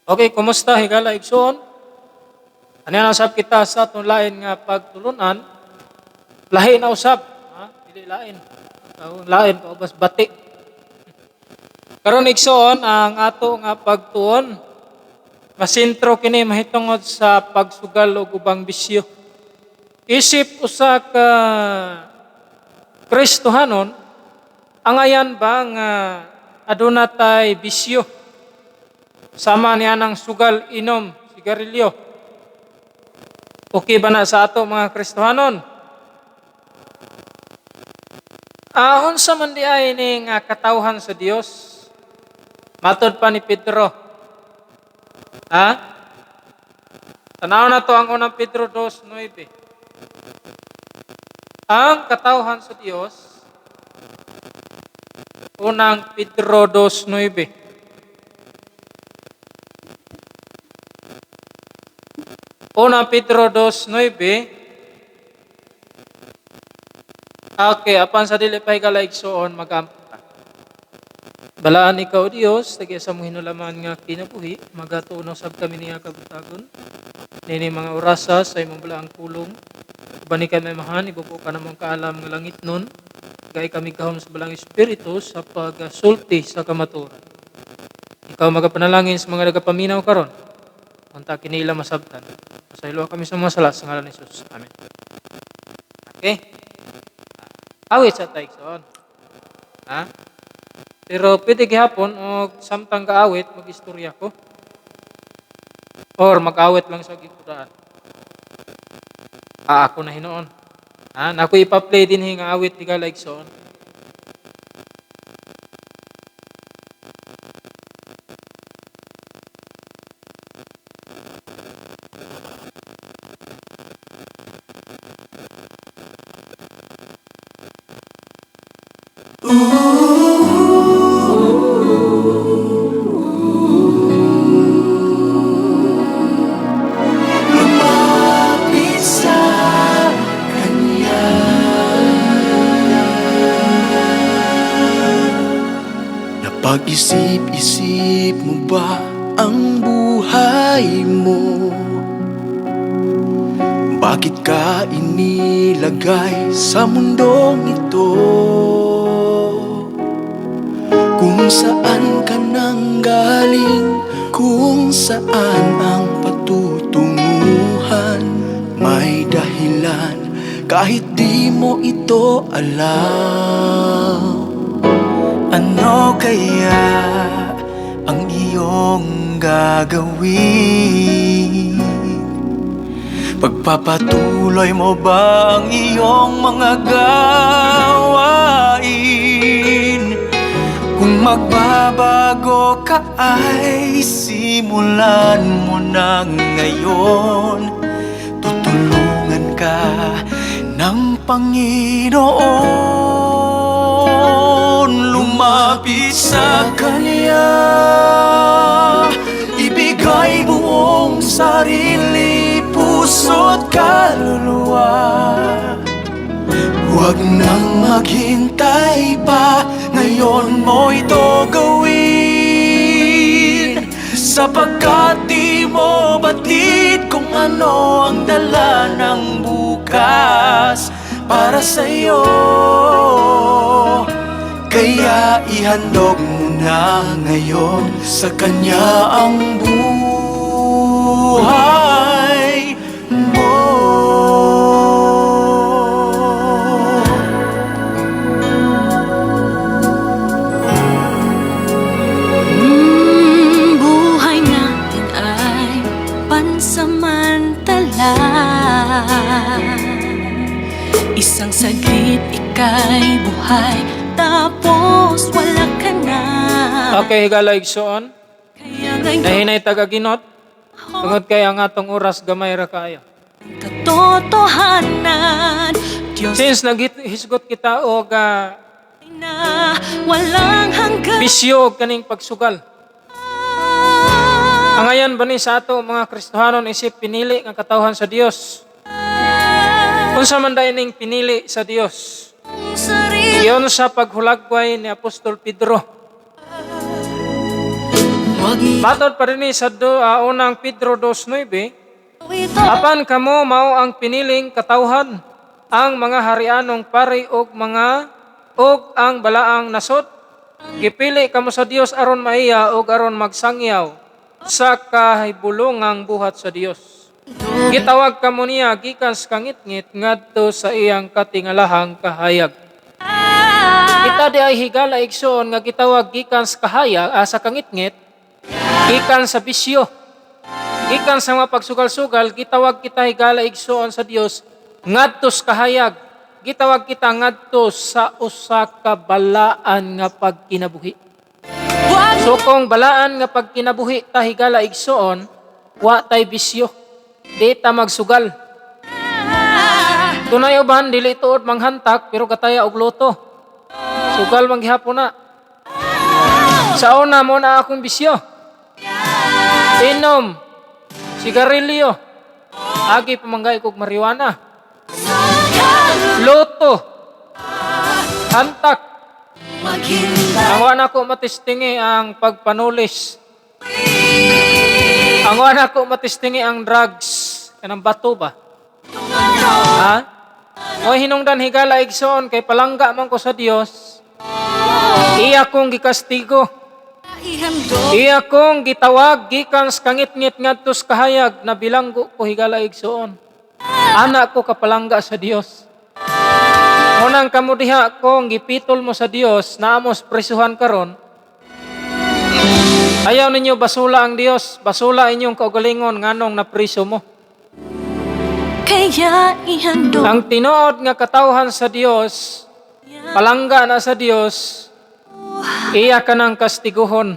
Okay, kumusta higala igsoon? Ano na usab kita sa atong lain nga pagtulunan? Lahi na usab, ha? Dili lain. Lain kaubas bati. Karon igsoon ang ato nga pagtuon masintro kini mahitungod sa pagsugal og ubang bisyo. Isip usa ka Kristohanon, angayan ba nga aduna tay bisyo? Sama niya ng sugal, inom, sigarilyo. Okay ba na sa ato mga Kristohanon? Unsa man di ay ni nga katawhan sa Dios? Matod pa ni Pedro. Ha? Tanaw na to ang unang Pedro 2:9. Ang katawhan sa Dios, unang Pedro 2:9. Unang Pedro 2:9. Okay, apan sa dili pa higala igsoon magampo ta. Balaan ikaw Dios, tagi sa mong hinulaman nga kinabuhi, magatuon usab kami niya kabutagon. Nini mga orasa sa imong balaang pulong. Uban ni kami amahan, ibubo ka namong kaalam nga langit nun. Gay kami gahom sa balang espiritu sa pagsulti sa kamatuoran. Ikaw magapanalangin sa mga nagapaminaw karon. Unta kini ila masabtan. Pasayloa kami sa mga sala sa ngalan ni Jesus. Amen. Okay. Awit sa taigsoon. Ha? Pero pwede gihapon og samtang gaawit magistorya ko. Or mag-awit lang sa gikudaan. Ako na hinuon. Ha? Nako ipa-play din nga awit higala igsoon. Lumapit sa Kanya. Napag-isip-isip mo ba ang buhay mo? Bakit ka inilagay sa mundong ito? Kung saan ka nanggaling, kung saan ang patutunguhan, may dahilan kahit di mo ito alam. Ano kaya ang iyong gagawin? Pagpapatuloy mo ba ang iyong mga gawain? Kung magbabago ka ay simulan mo na ngayon. Tutulungan ka ng Panginoon. Lumapit sa Kanya, ibigay buong sarili, puso't kaluluwa. Huwag nang maghintay pa, ngayon mo ito gawin, sapagkat di mo batid kung ano ang dala ng bukas para sa'yo. Kaya ihandog mo na ngayon sa Kanya ang buhay mo. Buhay natin ay pansamantala. Isang saglit ika'y buhay, tapos wala ka na. Okay, higala igsoon. Kaya ngayon Nahinay tagaginot. Tungod kay ang atong oras gamay ra kaayo. Katotohanan, Diyos Since naghisgot kita og na walang hanggan. bisyo og kaning pagsugal. Angayan ba ni sa ato mga Kristohanon isip pinili nga katawhan sa Dios? Unsa man day ning pinili sa Dios? Sarili Iyon sa paghulagway ni Apostol Pedro. Wag Matod pa rin sa unang Pedro 2:9, ito. Apan kamo mao ang piniling katawhan, ang mga harianong pari og mga og ang balaang nasod. Gipili kamo sa Dios aron maiya og aron magsangyaw sa kahibulongang buhat sa Dios. Gitawag kamo niya gikan sa kangitngit ngadto sa iyang katingalahang kahayag. Kita di ay, higala igsoon, nga gitawag gikan sa kahayag, sa kangitngit, gikan sa bisyo, gikan sa mga pagsugal-sugal, gitawag kita, higala igsoon, sa Dios ngadto sa kahayag. Gitawag kita ngadto sa usa ka balaan nga pagkinabuhi. Wag So kung balaan nga pagkinabuhi ta, higala igsoon, wa tay bisyo. Di ta magsugal. Dunay uban dili tuod manghantak pero kataya og lotto. Sugal man gihapon na. Sa una mo na akong bisyo. Inom, sigarilyo, agi pamanggay kog marijuana, lotto, hantak. Maghintay. Ang wa nako matistingi ang pagpanulis. Ang wa nako matistingi ang drugs. Kanang bato ba? Ha? O hinungdan, higala igsoon, kay palangga man ko sa Dios. Iya kong gikastigo. Ihandog. Iya kong gitawag gikan sa kangitngit ngadto sa kahayag na bilanggo ko, higala igsoon. Ana ko kapalangga sa Dios. Unang kamo diha kung gipitol mo sa Dios naa mos prisuhan karon. Ayaw ninyo basula ang Dios, basula inyong kaugalingon nganong napriso mo. Kaya ihandog. Ang tinuod nga katawhan sa Dios, palangga na sa Dios, iya ka ng kastiguhon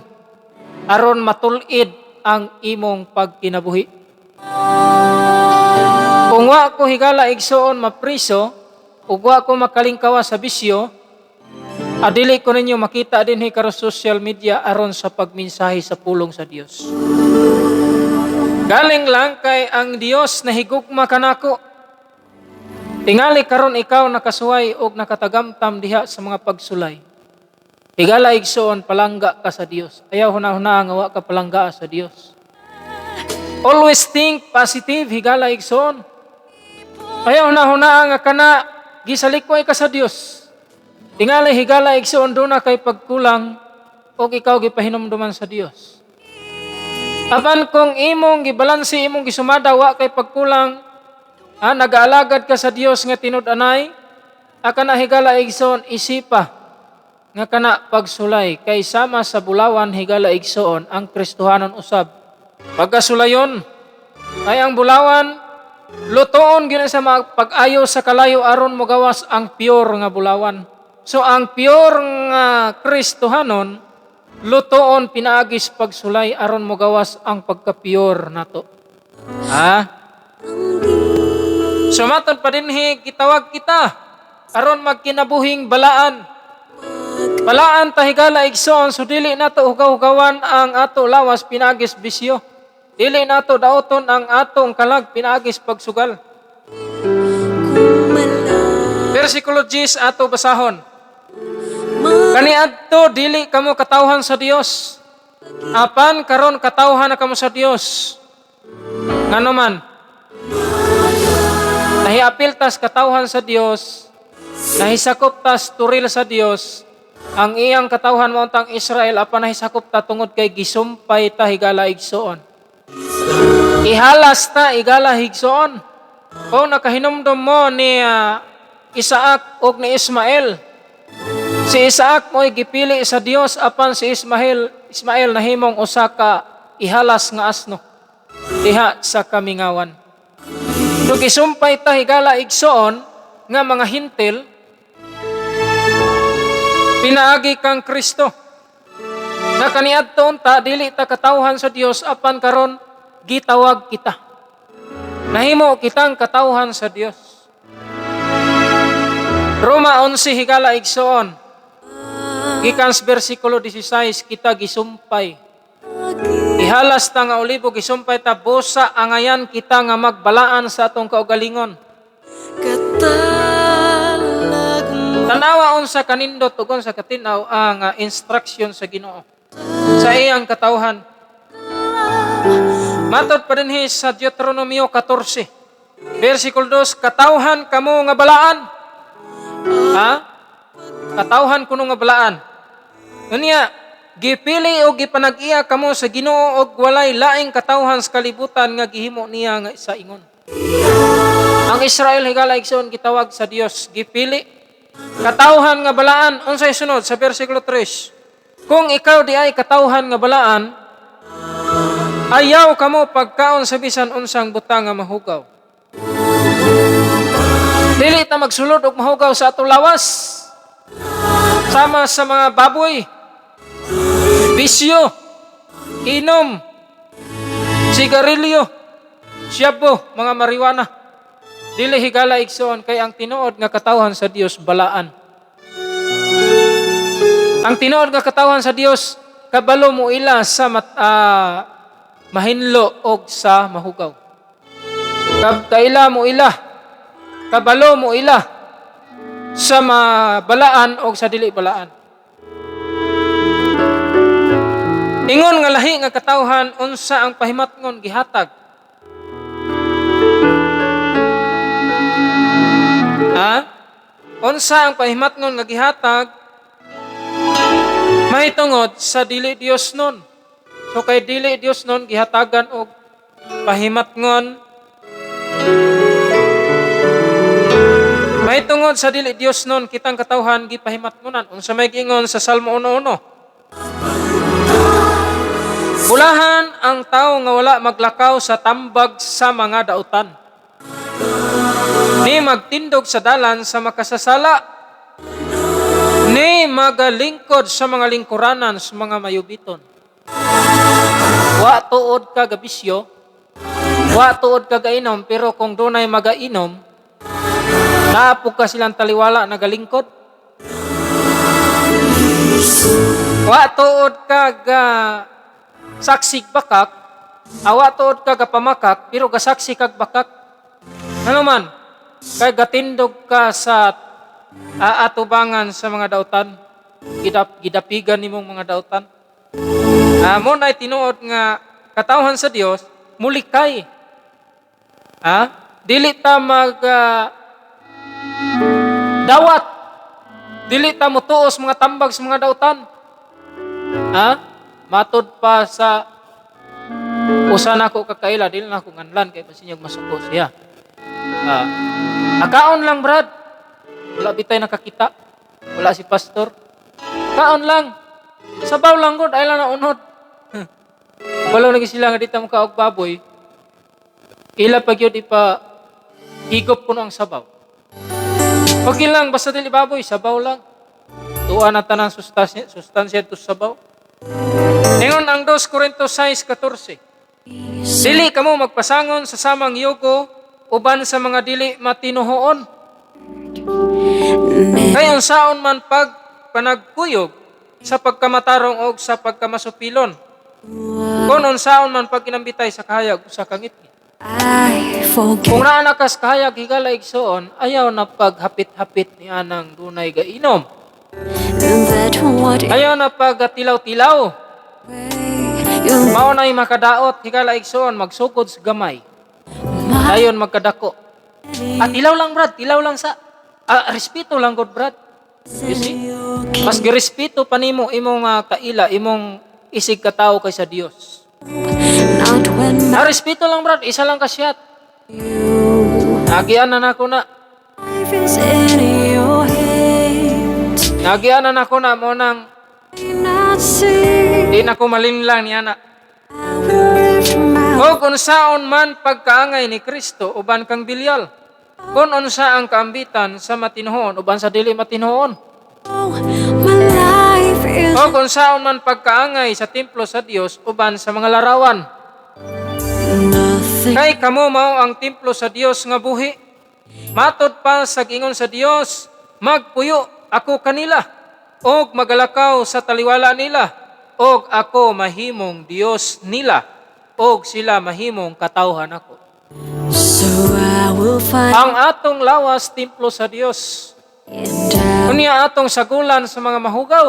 aron matulid ang imong pagkinabuhi. Kung wa ko, higala igsoon, mapriso, ug wa ko makalingkawa sa bisyo, adili ko ninyo makita dinhi karon social media aron sa pagmensahe sa pulong sa Dios. Galing lang kay ang Dios nahigugma kanako. Tingali karon ikaw nakasuway og nakatagamtam diha sa mga pagsulay. Higala igsoon, palangga ka sa Dios. Ayaw huna-huna nga wa ka palangga sa Dios. Always think positive, higala igsoon. Ayaw huna-huna nga kana gisalikway ka sa Dios. Tingali, higala igsoon, duna kay pagkulang og ikaw gipahinumduman sa Dios. Apan kung imong gibalanse, imong gisumada, wa kay pagkulang, nagaalagad ka sa Dios nga tinud-anay, kana, higala igsoon, isipa nga kana pagsulay kay sama sa bulawan, higala igsoon, ang Kristohanon usab. Pagkasulayon ay ang bulawan, lutoon gyud sa mga pag-ayo sa kalayo aron mogawas ang pure nga bulawan. So ang pure nga Kristohanon, lutoon pinaagis pagsulay aron mogawas ang pagka-pure nato. Ha? Sumatod pa dinhi, gitawag kita aron magkinabuhing balaan. Balaan ta, higala igsoon, so dili nato hugaw-hugawan ang ato lawas pinaagis bisyo. Dili nato daoton ang atong kalag pinaagis pagsugal. Versikulo 10 ato basahon. Kaniadto dili kamo katawhan sa Dios. Apan karon katawhan na kamo sa Dios. Ngano man? Nahiapil tas katawhan sa Dios, nahisakop tas turil sa Dios, ang iyang katawhan mao tang Israel, apan nahisakop ta tungod kay gisumpay ta, higala igsoon. Ihalas ta, higala igsoon. Kung nakahinumdum mo ni Isaac ug ni Ismael, si Isaac mo'y gipili sa Dios, apan si Ismael nahimong usa ka ihalas nga asno diha sa kamingawan. So gisumpay ta, higala igsoon, nga mga Hentil pinaagi kang Kristo. Nga kaniadto unta dili ta katawhan sa Dios, apan karon gitawag kita. Nahimo kitang katawhan sa Dios. Roma 11, higala igsoon. Gikan sa versikulo 16, kita gisumpay. Ihalas ta nga olibo, gisumpay ta, busa angayan kita nga magbalaan sa atong kaugalingon. Katalag mo. Tanawa unsa kanindot ug unsa katinaw ang instruction sa Ginoo sa iyang katawhan. Matod pa dinhi sa Deuteronomio 14, versikulo 2, "Katawhan kamo nga balaan." Ha? Katawhan kuno nga balaan. Unya, gipili o gipanag-iya kamo sa Ginoo og walay laing katawhan sa kalibutan nga gihimo niya nga sa ingon. Ang Israel, higala igsoon, gitawag sa Dios, gipili. Katawhan nga balaan, unsay sunod sa versikulo 3? "Kung ikaw diay katawhan nga balaan, ayaw kamo pagkaon sa bisan unsang butang nga mahugaw." Dili ta magsulod og mahugaw sa atong lawas. Sama sa mga baboy, bisyo, inom, sigarilyo, syabo, mga mariwana. Dili, higala igsoon, kay ang tinuod nga katawhan sa Dios balaan. Ang tinuod nga katawhan sa Dios kabalo mo ila sa mahinlo og sa mahugaw. Kaila mo ila, kabalo mo ila sa mabalaan og sa dili balaan. Ingon nga lahi nga katawhan, unsa ang pahimatngon gihatag? Ha? Unsa ang pahimatngon nga gihatag mahitungod sa dili Dios nun? So kay dili Dios nun, gihatagan og pahimatngon mahitungod sa dili Dios nun, kitang katawhan gipahimatngonan. Unsa may giingon sa Salmo 1:1? "Bulahan ang tao nga wala maglakaw sa tambag sa mga dautan, ni magtindog sa dalan sa makasasala, ni magalingkod sa mga lingkuranan sa mga mayubiton." Wa tuod ka gabisyo, wa tuod ka gainom, pero kung dunay magainom, naa ka silang taliwala nagalingkod. Wa tuod ka ga saksig bakak, awa tuod ka gapamakak, pero gasaksi kag bakak. Ano man, kay gatindog ka sa atubangan sa mga dautan, gidapigan nimong mga dautan. Mo na'y tinuod nga katawhan sa Dios, mulikay. Dili ta mag dawat. Dili ta motuos mga tambag sa mga dautan. Ha? Matod pa sa usa nako kakaila, dili na ako nganlan kay basin masuko siya. "Akaon lang, Brad. Wala bitay nakakita. Wala si pastor. Kaon lang. Sabaw lang gud, ay lang na unod." Wala lagi sila nga dita mo kaog baboy. Ila pag yun ipa higop kuno ang sabaw. Okay lang, basta dili baboy, sabaw lang. Tuwa na tanang sustansya to sabaw. Ingon ang 2 Corinto 6:14, "Dili kamo magpasangon sa samang yugo uban sa mga dili matinuhoon. Kay unsaon man pag panagkuyog sa pagkamatarong og sa pagkamasupilon. Kung unsaon man pag kinambitay sa kahayag o sa kangitngit." I forget Kung naa na kas kahayag, higala igsoon, ayaw na paghapit-hapit ni anang dunay gainom. that what Ayaw na pagtilaw-tilaw. you Mao na'y makadaot, higala igsoon, magsugod sa gamay. my Dayon magkadako. "Ah, tilaw lang, Brad, tilaw lang sa. Ah, respeto lang god, Brad." You see? Mas girespeto pa nimo imong kaila, imong isig katao kaysa Dios. Not when "Ah, respeto lang, Brad, isa lang ka shot." you Nagian na nako na. Life is in your hands. Nagian na nako na mo nang Not see di na ko malinlang niya na. I will lift my O kung saon man pagkaangay ni Kristo uban kang Belial. Kung unsa ang kaambitan sa matinuhon uban sa dili matinuhon. My life is O kung saon man pagkaangay sa templo sa Dios uban sa mga larawan. Nothing. Kay kamo mao ang templo sa Dios nga buhi. Matod pa sa giingon sa Dios, "Magpuyo ako kanila og magalakaw sa taliwala nila, og ako mahimong Dios nila og sila mahimong katawhan ako." So I will find Ang atong lawas templo sa Dios. And I Unya atong sagulan sa mga mahugaw.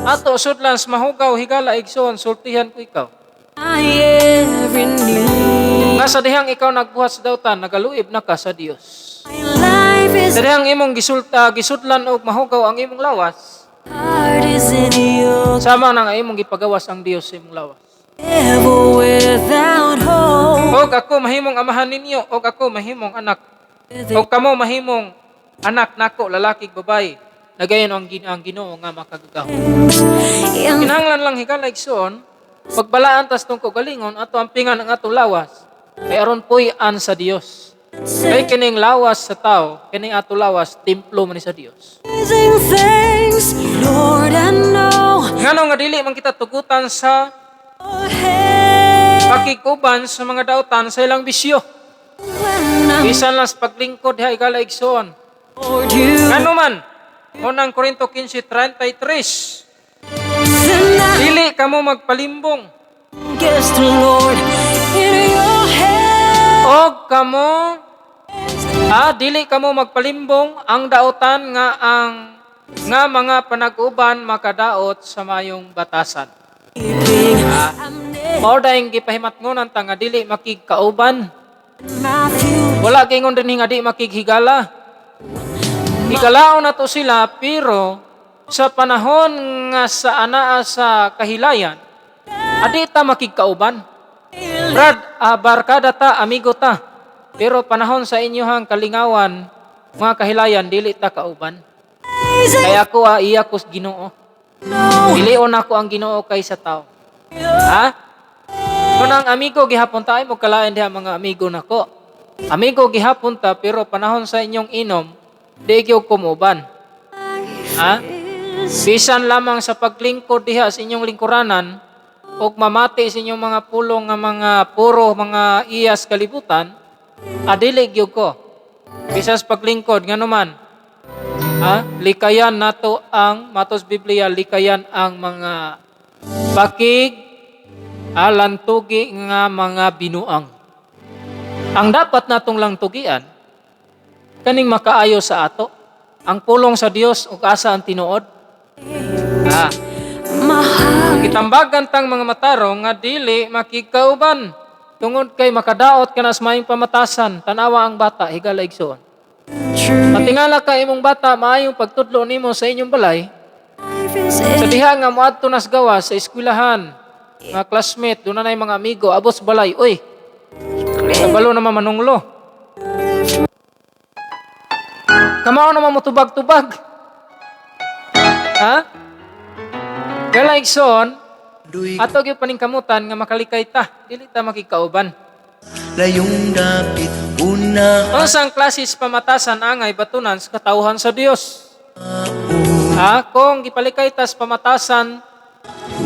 Ato sudlan sa mahugaw, higala igsoon, sultihan ko ikaw. Every every need. Nga sa dihang ikaw nagbuhat sa dautan, nagaluib na ka sa Dios. My life is Sa dihang imong gisulta, gisudlan og mahugaw ang imong lawas, heart is in your sama na nga imong gipagawas ang Dios sa imong lawas. Ever without hope. Og ako mahimong amahan ninyo, og ako mahimong anak. Og kamo mahimong anak nako, lalaki ug babae. Nagayon ang Ginoo nga makagagahom. In Kinahanglan lang, higala igsoon, pagbalaan tas tong kaugalingon, ato ampingan ang atong lawas. Kay aron puy-an sa Dios. Kay kining lawas sa tao, kining ato lawas, templo man ni sa Dios. Amazing things, Lord, I know. Ngano nga dili man kita tugutan sa Your hand pakikuban sa mga dautan sa ilang bisyo? when I'm Bisan lang sa paglingkod ha, higala igsoon. Lord, you Ngano man, Unang Korinto 15:33, then I dili kamo magpalimbong guess the Lord in your hand. og kamo dili kamo magpalimbong ang dautan nga ang nga mga panag-uban makadaot sa mayong batasan. Keeping I'm near Mao dayong gipahimatngonan ta nga dili makigkauban. my future. Wala gingon dinhi nga di makighigala. Higalaon na to sila, pero sa panahon nga sa anaa sa kahilayan, adi ta makigkauban. Brad, barkada ta, amigo ta. Pero panahon sa inyohang kalingawan, mga kahilayan, dili ta kauban. Kaya ako, iya ko sa Ginoo. No, Dilion ako ang Ginoo kaysa tao. Ha? Kung ang amigo gihapon ta, ay mo kalain diha mga amigo nako. Amigo gihapon ta, pero panahon sa inyong inom, di gyud kumuban. Ha? Bisan lamang sa paglingkod diha sa inyong lingkuranan ug mamati sa inyong mga pulong nga mga puro mga iyas kalibutan, adili gyud ko. Bisan sa paglingkod, ngano man? Ha? Likayan nato ang matos Biblia, likayan ang mga pakig lantugi nga mga binuang. Ang dapat natong lang tugian kaning makaayo sa ato. Ang pulong sa Dios ug asa ang tinuod. My heart Gitambagan tang mga matarong nga dili makigkauban tungod kay makadaot ka na sa maayong pamatasan. Tanawa ang bata, higala igsoon. true Matingala ka imong bata, maayong pagtudlo nimo sa inyong balay. life is Sa in diha nga moadto nas gawas sa eskwelahan, mga classmate, doon na mga amigo, abot sa balay, uy, kabalo naman manunglo. Kamao naman mo tubag-tubag. Ha? Kaya igsoon, ato gyud paningkamutan nga makalikay ta, dili ta makikauban. Layong dapit una. Unsang klase sa pamatasan angay batunan sa katawhan sa Dios? Ha? Kung gipalikay ta sa pamatasan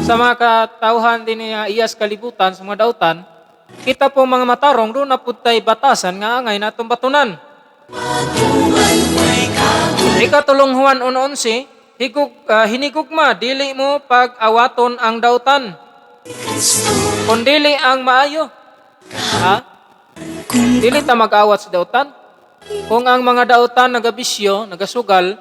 sa mga katawhan din nga iyas kalibutan sa mga dautan, kita po mga matarong doon na pud tay batasan nga angay natong batunan. Ikatulong Juan 1:11, hinigugma, dili mo pag-awaton ang dautan, kun dili ang maayo. Ha? Dili ta mag-awat sa dautan. Kung ang mga dautan nagabisyo, nagasugal,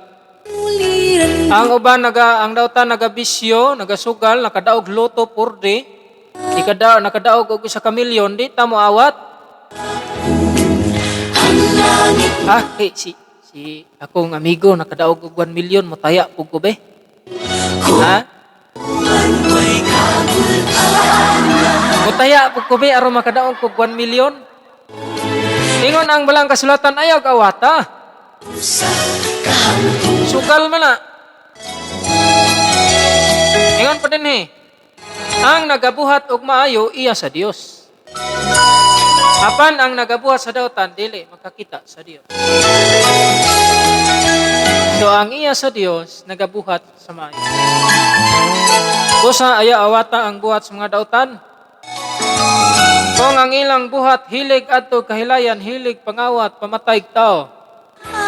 ang uban ang dautan nagabisyo, nagasugal, nakadaog lotto purde, nakadaog og 1 ka milyon, di ta mo awat. Ah, kay si akong amigo nakadaog og 1 million, motaya pug ko be. Ha? Motaya pug ko be aron makadaog og 1 million. Ingon ang balang kasulatan, ayaw awata. Sugal man na. Ingon pa din eh. Ang nagabuhat og maayo iya sa Dios. Apan ang nagabuhat sa dautan dili makakita sa Dios. So ang iya sa Dios nagabuhat sa maayo. Busa ayaw awata ang buhat sa mga dautan. Kung ang ilang buhat hilig adto kahilayan, hilig pangawat, pamatay tao,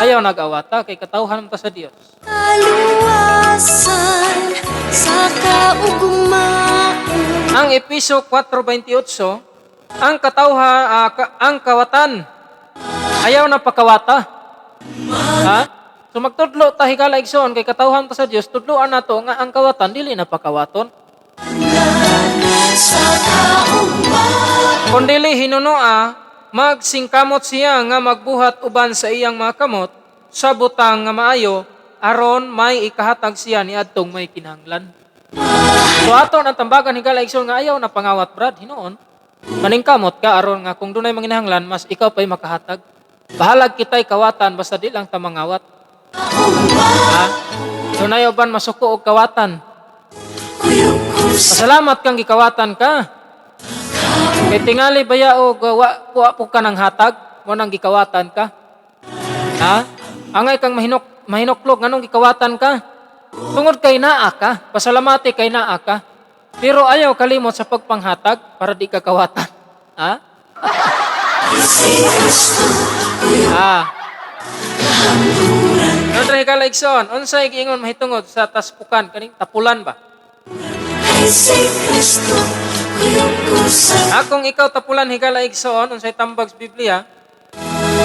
ayaw nag-awata kay katawhan ta sa Dios. Kaluwasan sa kaugmaan. Ang Epeso 4:28, ang katawha, ang kawatan ayaw na pakawata. Ha? So magtudlo ta, higala igsoon, kay katawhan ta sa Dios, tudloan nato nga ang kawatan dili na pakawaton. Kung dili hinunoa, magsingkamot siya nga magbuhat uban sa iyang mga kamot sa butang nga maayo aron may ikahatag siya ni adtong may kinahanglan. So ato ang tambagan, higala igsoon, nga ayaw na pangawat, brad, hinuon. Maningkamot ka aron nga kung dunay manginahanglan, mas ikaw pa'y makahatag. Bahalag kita'y kawatan basta di lang ta mangawat. Ha? Dunay uban masuko og kawatan. Pasalamat kang gikawatan ka. Kay tingali baya og wa, wa po ka ng hatag, mo nang gikawatan ka. Ha? Angay kang mahinoklog, nganong gikawatan ka? Tungod kay naa ka, pasalamati kay naa ka. Pero ayaw kalimot sa pagpanghatag para di ka kawatan. Ha? Ah. Ano higala igsoon? Unsay giingon mahitungod sa taspukan kaning tapulan ba? Akong ikaw tapulan, higala igsoon, unsay tambag sa Biblia?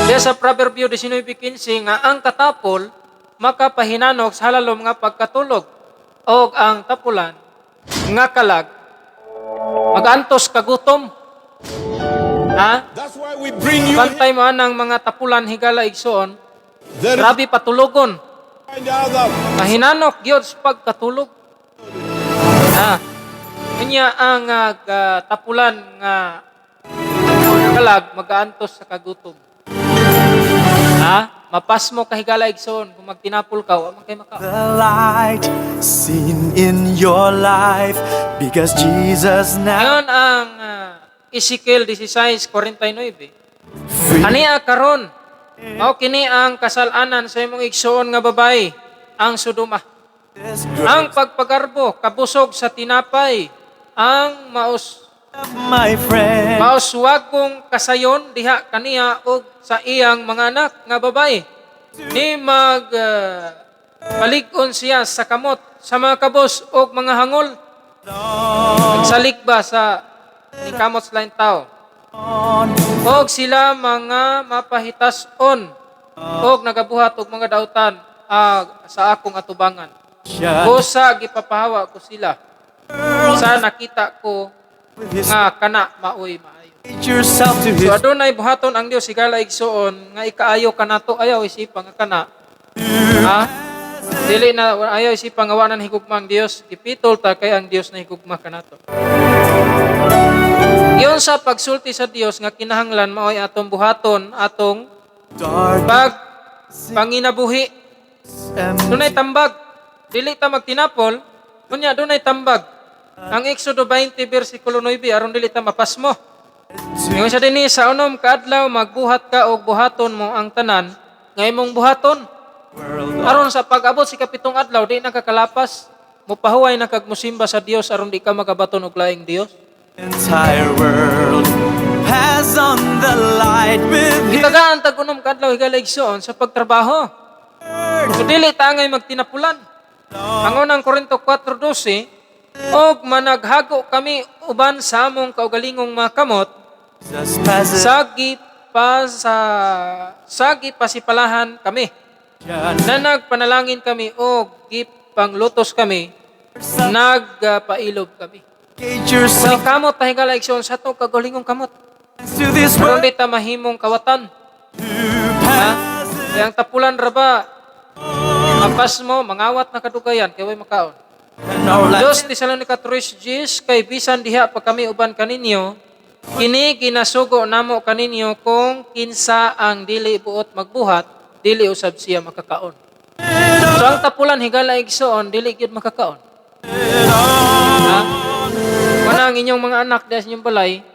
Diya sa Proverbio 19:15 nga ang katapol makapahinanok sa halalom nga pagkatulog og ang tapulan nga kalag magantos kagutom. Ha? That's why we bring you Bantay mo anang mga tapulan, higala igsoon. there to Grabe patulogon. find out that Mahinanok gyud sa pagkatulog. Ha. Kanya ang tapulan nga kalag magaantos sa kagutom. Ha? Mapasmo ka, higala igsoon, kung magtinapol ka, wa man kay maka. The light seen in your life because Jesus now Ngayon ang Ezekiel 16:49. free Ania karon, mao kini ang kasalanan sa imong igsoon nga babae, ang Sodoma. This Ang pagpagarbo, kabusog sa tinapay, ang maus my friend. mauswagong kasayon diha kaniya og sa iyang mga anak nga babae. Ni mag palig-on siya sa kamot sa mga kabos og mga hangol. Nagsalig ba sa ni kamot sa laing tao. Og sila mga mapahitason og nagabuhat og mga dautan sa akong atubangan. Busa gipapahawa ko sila sa nakita ko With his nga kana maoy maayo. yourself to his So adunay buhaton ang Dios, higala igsoon, nga ikaayo kanato. Ayaw isipa nga kana. Ha? Dili na, ayaw isipa nga wa na higugma ang Dios. Gipitol ta kay ang Dios na higugma kanato. Iyon sa pagsulti sa Dios nga kinahanglan maoy atong buhaton atong dark pag panginabuhi. and Dunay tambag. Dili ta magtinapol, unya dunay tambag. Ang Exodo 20 versikulo 9 aron dili ta mapasmo. Ingon sa dinhi, sa unom ka adlaw magbuhat ka og buhaton mo ang tanan nga imong buhaton. Aron sa pag-abot sa ikapitong adlaw di na ka kalapas, mupahuway na kag musimba sa Dios aron di ka makabaton og laing Dios. Entire world pass on the light with his Gitagaan tag unom ka adlaw, higala igsoon, sa pagtrabaho. So dili ta angay magtinapulan. Ang unang Korinto 4:12, og managhago kami uban sa among kaugalingong mga kamot Jesus passes sa gipasipalahan kami na nagpanalangin kami o gipanglutos kami, nagpailob kami. Gauge yourself Kung kamot ta, higala igsoon, sa atong kaugalingong kamot. To this Aron world di ta mahimong kawatan. Ha? Kaya ang tapulan ra ba, mapas mo, mangawat na kadugayan, kay way makaon. And our life 2 Tesalonica 3:10, kay bisan diha pa kami uban kaninyo, kini ginasugo namo kaninyo kung kinsa ang dili buot magbuhat, dili usab siya makakaon. So ang tapulan, higala igsoon, dili gyud makakaon. Ha? Kana ang inyong mga anak diha sa inyong balay,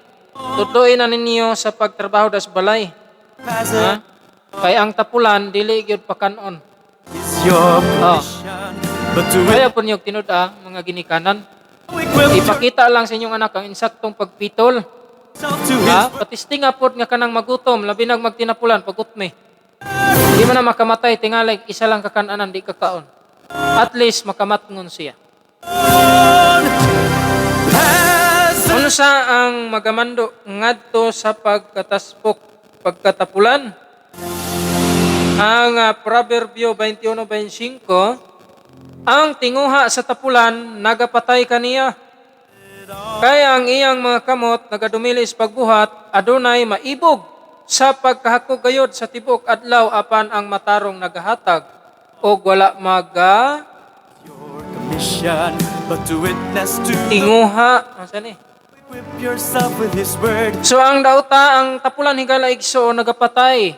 tudloin na ninyo sa pagtrabaho das balay. Ha? Kay ang tapulan dili gyud pakanon. Is your Oh. permission but to Kaya po niyo tinud-a mga ginikanan. equip Ipakita lang sa inyong anak ang insaktong pagpitol. yourself to his Ha? Patistinga pod nga kanang magutom, labi nag magtinapulan pagutmi. Di man na makamatay, tingali isa lang kakananan di kakaon. At least makamatngon siya. Pass Unsa ang magamando ngadto sa pagkataspok, pagkatapulan? Ang Proverbio 21:25, ang tinguha sa tapulan nagapatay kaniya. Kay ang iyang mga kamot nagadumili sa pagbuhat, adunay maibog sa pagkahakog gayod sa tibuok adlaw, apan ang matarong nagahatag og wala maga Your commission, but to witness to the tinguha. Asa ni? Equip yourself with His word. So ang dauta, ang tapulan, higala igsoon, nagapatay.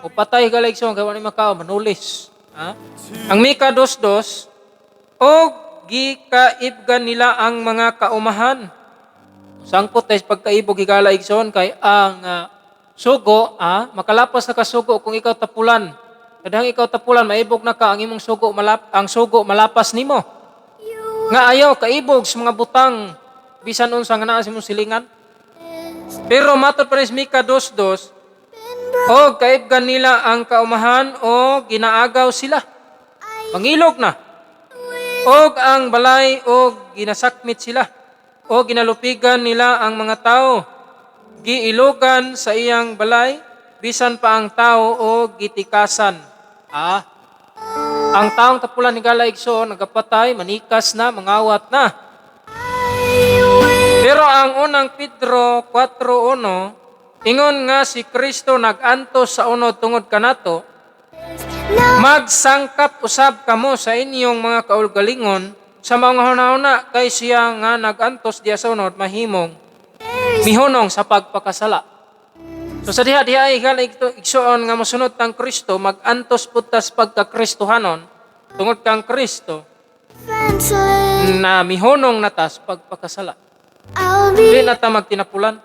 O patay, higala igsoon, kay wa ni makao manulis. Ha? Ang Mika 2:2, og gikaibgan nila ang mga kaumahan. Sangkot tayo sa pagkaibog, higala igsoon, kay ang sugo, makalapas na kasugo kung ikaw tapulan. Kadahang ikaw tapulan, maibog na ka, ang imong sugo, ang sugo malapas nimo. Nga ayaw kaibog sa mga butang bisan unsa nga naa sa imong silingan. Pero matod pa rin sa Mika 2:2, og kaibgan nila ang kaumahan o ginaagaw sila. Mangilog na. Og ang balay og ginasakmit sila. O ginalupigan nila ang mga tao. Giilugan sa iyang balay, bisan pa ang tao o gitikasan. Ang taong tapulan, higala igsoon, nagapatay, manikas na, mangawat na. Pero ang Unang Pedro 4:1, ingon nga si Kristo nag-antos sa unod tungod kanato, magsangkap usab kamo sa inyong mga kaulgalingon sa mga hunahuna, kay siya nga nag-antos diya sa unod mahimong mihunong sa pagpakasala. So sa diha diha ay higala igsoon nga mosunod kang Kristo, mag-antos pud tas pagka-Kristohanon tungod kang Kristo Defenseless. na mihunong na tas pagpakasala. I'll Dili be, na ta magtinapulan.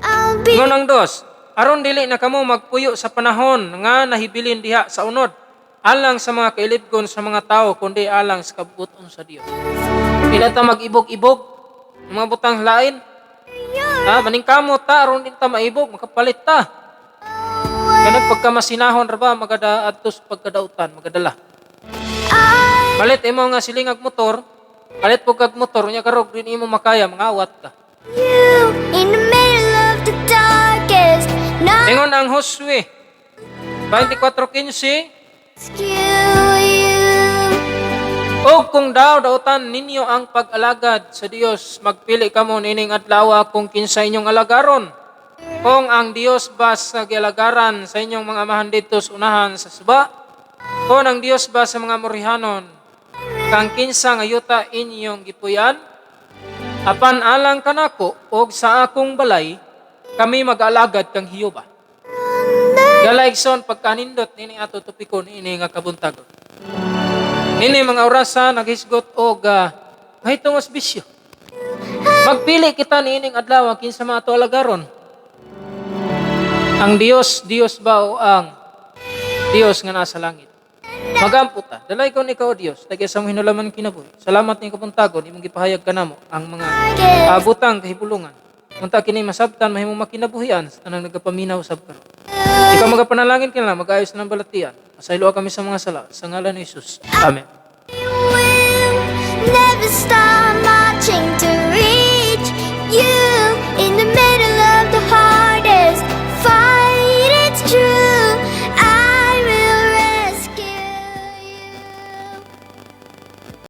I'll be Ingon ang dos, aron dili na kamo magpuyo sa panahon nga nahibilin diha sa unod, alang sa mga kailibgon sa mga tao, kundi alang sa kabuoton sa Dios. Dili na ta mag-ibog-ibog ng mga butang lain. Ha, maningkamot ta aron din ta maibog, makapalit ta. Kanang pagka masinahon ra ba magada adto sa pagkadautan, magadala. I Palit imo nga silingag motor, palit pud kag motor unya karog din imo makaya, mangawat ka. You in the middle of the darkest night. Ingon ang Josue 24:15, Rescue you. Og kung daw dautan ninyo ang pag-alagad sa Dios, magpili kamo nining adlaw kung kinsa inyong alagaron. Kung ang Dios ba sa gialagaran sa inyong mga amahan didto sa unahan sa suba, kung ang Dios ba sa mga Amorrihanon, kang kinsa nga yuta inyong gipuyan, apan alang kanako og sa akong balay, kami mag-alagad kang Jehova. Higala igsoon, pagkanindot nini ato topiko niini nga kabuntagon. Ini mga orasa naghisgot og mahitungos bisyo. Magpili kita niining adlaw kinsa man ato alagaron. Ang Dios, Dios ba o ang Dios nga nasa langit? Magampo ta. Dalaygon ikaw, O Dios, tag sa mong hinulaman kinabuhi. Salamat ning kabuntagon imong gipahayag kanamo ang mga butang kahibulungan. Unta kini masabtan mahimong makinabuhian sa tanang nagapaminaw sab karon. Ikaw magapanalangin kanila, mag-ayos ng balatian. Pasayloa kami sa mga sala. Sa ngalan ni Jesus. Amen. Will never stop marching.